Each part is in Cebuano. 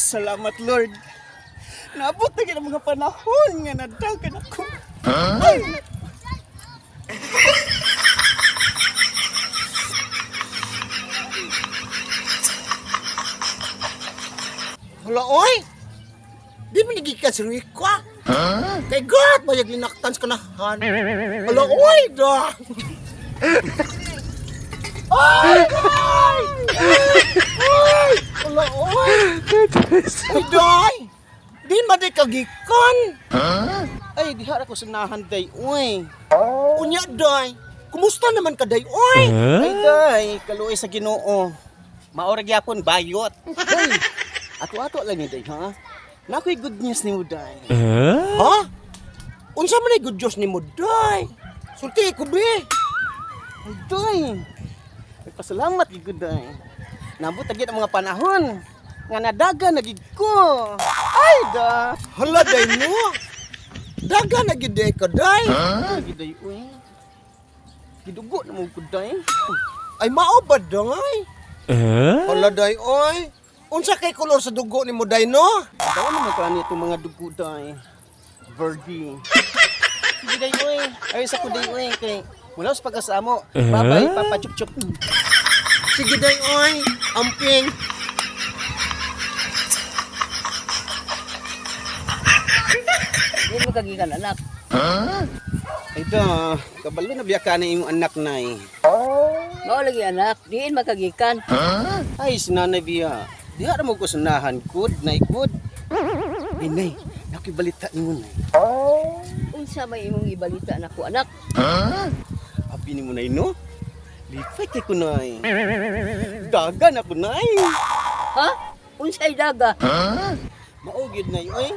Salamat, Lord. Naabot na gid ang mga panahon nga nadagan ako. Ay! Hala, oy! Di man gikan si Rico, ah. Kay God, mayag linaktan sa kanahan. Hala, oy, da! Oy, oy! Oy! Hala, oy! Oy, day! Di man di kagikan. Ay, diha ra ko sanahan day, uy. Unya, day! Kumusta naman ka, day, oy? Ay, day, kaluoy sa Ginoo. Maora gyapon bayot. Day, ato-ato lang ni day, ha? Nakoy good news nimo, day. Ha? Unsa man ay good news nimo, day? Sulti ko, be. Ay, day. Nagpasalamat gid ko, day. Nabot na gid ang mga panahon nga nadaga na gid ko. Ay, da. Hala, day mo. Daga na gid day ka, day. Ay, gid, day, uy. Gidugo na mo ko, day. Ay, mao ba, day? Hala, day, oy. Unsa kay kolor sa dugo nimo, day, no? Daw naman ka nito mga dugo, day. Birdie. Sige, day, uy. Ay, sa ko, day, uy. Kay, wala sa pagkasamo. Bye-bye, Papa Chup Chup. Sige, day, oy. Amping. Di mo kagikan anak. Ito, kabalo na biya ka na imong anak na eh. Mao lagi anak, diin makagikan. Ay, si nanay biya. Diha ra mo ko sunahan, good, nay, good. Ay, nay, nakibalita nimo, nay. Unsa may imong ibalita nako anak? Abi nimo, nay, no? Lipay kay ko, nay. Dagan ako, nay. Ha? Unsay daga? Mao gyud, nay, oy.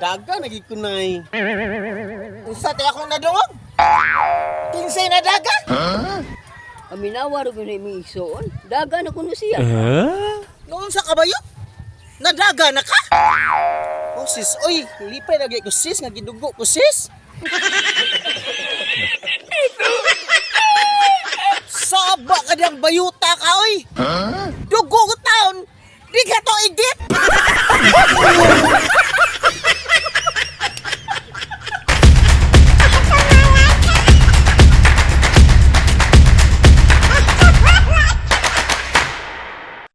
Dagan na gyud ko, nay. Unsa tay akong nadungog? Kinsay na daga? Paminawa ra gyud imong igsuon. Daga na kuno siya. Noon sa kabayo? Nadaga na ka? Oh, sis, oy, lipay na gyud ko, sis, nga gidugo ko, sis. Saba ka diyang bayuta ka, oy! Dugo ko taon! Di ka to igit!